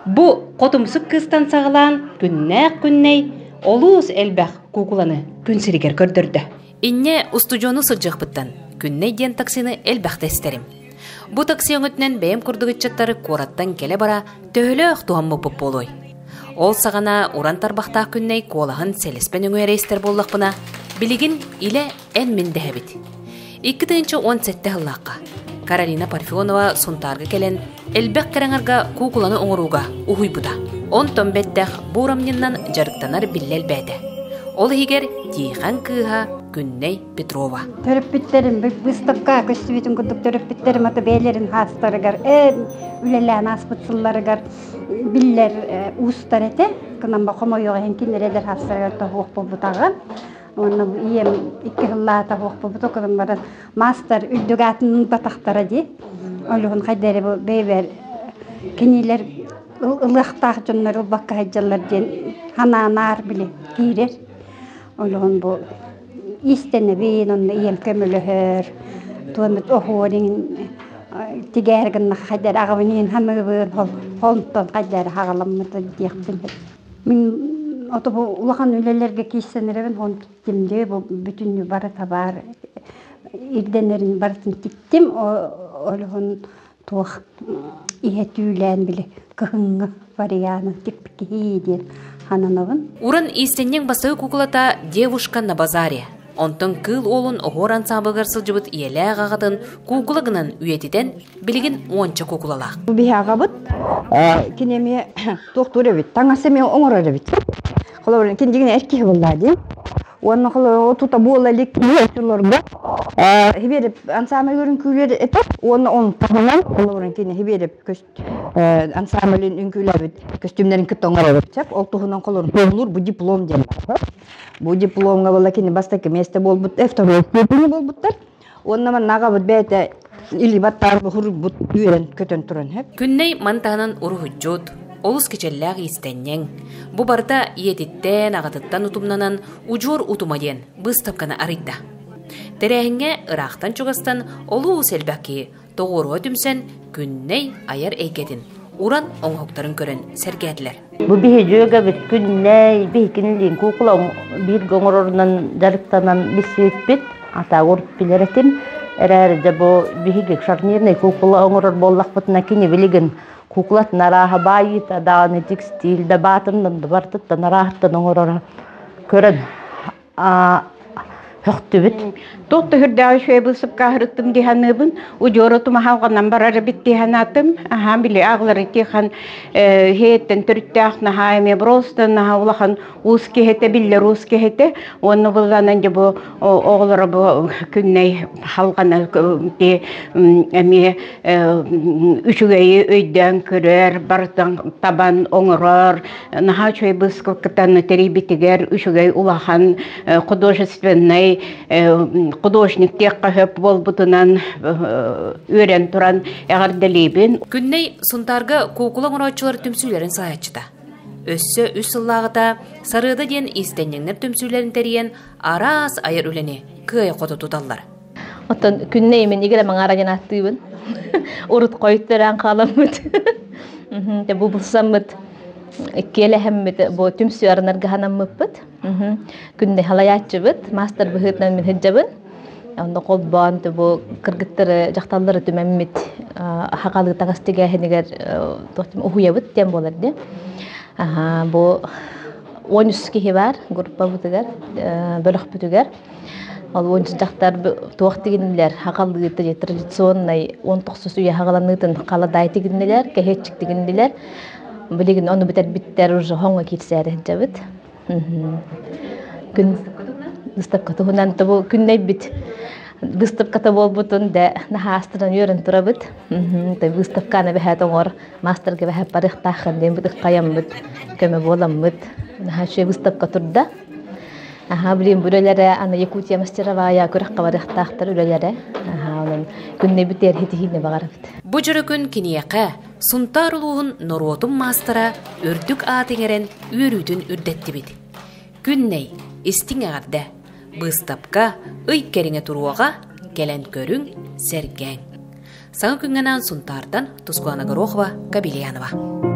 Бу хотумсук кыыстан саҕалаан күннээх күннэй олус элбэх куукуланы күн сиригэр көрдөрдө. Инньэ устудьуону сылдьыахпыттан Күннэй диэн таксины элбэхтэ истэрим. Бу такси өҥөтүнэн бэйэм курдук ыччаттары куораттан кэлэ-бара төһөлөөх туһаммыппыт буолуой? Ол саҕана уран тарбахтаах Күннэй куолаһын сэлэспэн өҥө эрэ истэр буоллахпына, билигин илэ эн-мин дэһэбит. 2017 сыллаахха Каролина Парфенова Сунтаарга кэлэн элбэх кэрэҥарга куукуланы оҥорууга уһуйбута. Онтон бэттэх бу урамньыннан дьарыктанар биллэ элбээтэ. Ол иһигэр Тиихэн кыыһа Күннэй Петрова. Төрөппүттэрим быыстапка көстүбүтүн курдук төрөппүттэрим ата бэйэлэрин хаастарыгар үлэлээн ааспыт сылларыгар биллэр уустар этэ. Кынан хомойуох иһин кинилэр хаастарыгар тоһуох буолбутаҕа. Уонна ийэм икки сыллаата суох буолбута кылын баран маастар үрдүк аатын ылбатахтара дии. Олуһун хайда эрэ бу бэйэбэр кинилэр ылыахтаах дьоннор ылбакка сылдьаллар диэн ханаанаар били киирэр. Олуһун бу иистэнэбин, онно ийэм көмөлөһөр, туоммут оһуорин тигээр гыннах хайда эрэ аҕабын иһин ханыыбын, холтон хайда эрэ хаҕаламмыта диэхпин. Мин ото бу улахан үлэлэргэ киирсэн эрэбин, он тиктим дии, бу бүтүннүү бары табаар ирдэнэрин барытын тиктим. Олоһун туох иһэ түүлээн били кыһыҥҥы варианын тикпит диэн хананабын. Уран иистэнньэҥ бастакы куукулата «Девушка на базаре». Онтон кыыл уолун оһуор ансаамбылыгар сылдьыбыт ийэлээх аҕатын куукула гынан үйэтитэн, билигин уонча куукулалаах. Биһи аҕабыт кини эмиэ туохтуур эбит, таҥас эмиэ оҥорор эбит. Холобур, кини дьиҥинэ эр киһи буоллаа дии. Уонна холобур, тута буола илик өттүлэргэ хибиэрип ансаамбыл үҥкүүлэр этэ. Уонна он таһынан холобур, кини хибиэрип ансаамблын үҥкүүлээбит көстүүмнэрин кытта оҥорор эбит. Ол туһунан холобур, бу диплом диэн Бу дипломҥа буолла кини бастакы миэстэ буолбут, второй степени буолбуттар. Уонна манна аҕабыт бэйэтэ илии баттаан хуруйбут үөрэн көтөн туран сөп. Күннэй ман таһынан уруһуйдьут, олус кичэллээх иистэнньэҥ. Бу барыта ийэтиттэн, аҕатыттан утумнанан удьуор утума диэн быыстапканы арыйда. Тэрээһиҥҥэ ыраахтан-чугастан олус элбэх киһи тоҕуоруһа түмсэн Күннэй айар эйгэтин уран оҥоһуктарын көрөн сэргээтилэр. Бу биһи дьүөгэбит Күннэй биһикинилиин куукула бииргэ оҥорорунан дьарыктанан билсибиппит. Атаагыр билэр этим. Эрээри дьэ бу биһиги шарнирный куукула оҥорор буоллахпытына кини билигин куукулатын арааһа баайыыта даҕаны текстиль да баатыннан да барытыттан арааһыттан оҥороро көрөн Һөхтүбүт. Туох да үрдээх үчүгэй быысыпкааһырыттым дии саныыбын. Удьуору тумаһалҕанан барар эбит дии санаатым. Аһаан били аҕалары тихан иһиэттэн төрүттээх наһаа эмиэ просто наһаа улахан уус киһитэ, биллэр уус киһитэ. Уонна былланан дьэ бу оҕолоро бу күннэй халҕана эмиэ үчүгэйи өйдөөн көрөр, барытын табан оҥорор, наһаа үчүгэй быыскалкытан тэрийбитигэр үчүгэй улахан художественнай художник диэххэ сөп буолбутунан үөрэн туран эҕэрдэлиибин. Күннэй Сунтаарга куукула оҥорооччулар түмсүүлэрин салайааччыта. Өссө үс сыллааҕыта Сарыада диэн иистэнньэҥнэр түмсүүлэрин тэрийэн араас айар үлэни кыайа-хото туталлар. Оттон күннэй мин игирэ маҥаара диэн ааттыыбын. Урут хойут төрөөн хааламмыт. Бу булсаммыт иккиэлэһэммит бу түмсүү арынарга ханаммыппыт. Күннэй халайааччыбыт, маастар быһыытынан мин сылдьабын. Онно холбоон бу кыргыттары, дьахталлары түмэммит хахалыы таҥас тигээһинигэр уһуйабыт диэн буолар дии. Бу 13 киһи бар группабытыгар, бөлөхпүтүгэр. Ол уонча дьахтар туох тигиннилэр хаҕалыыта традиционнай он тохсус үйэ хаҕаланыытын халадаай тигиннилэр, кэһиэччик тигиннилэр. Билигин ону бүтэрбиттэр уже хоҥҥо киирсээри сылдьабыт. Күн выставка туһунан тобу күннэйбит выставката буолбутун да наһаастынан үөрэн турабыт. Выставканы бэһээт оҥор маастарга бэһээт барыахтааххын диэн бытык хайаммыт көмө буоламмыт. Наһаа үчүгэй выставка турда. Аһаа, билигин бу үлэлэрэ аны Якутия мастеровая күрэххэ барыахтаахтар үлэлэрэ. Аһаа, онон күннэбит эрхитиһиини баҕарабыт. Бу дьоро күн киниэхэ Сунтаар улууһун норуотун маастара үрдүк аат иҥэрэн үөрүүтүн үрдэттибит. Күннэй, истиҥ эҕэрдэ! Быыстапка ый кэриҥэ туруоҕа, кэлэн көрүҥ, сэргээҥ. Саҥа күҥҥэ анаан Сунтаартан Тускулана Горохова, Кабельянова.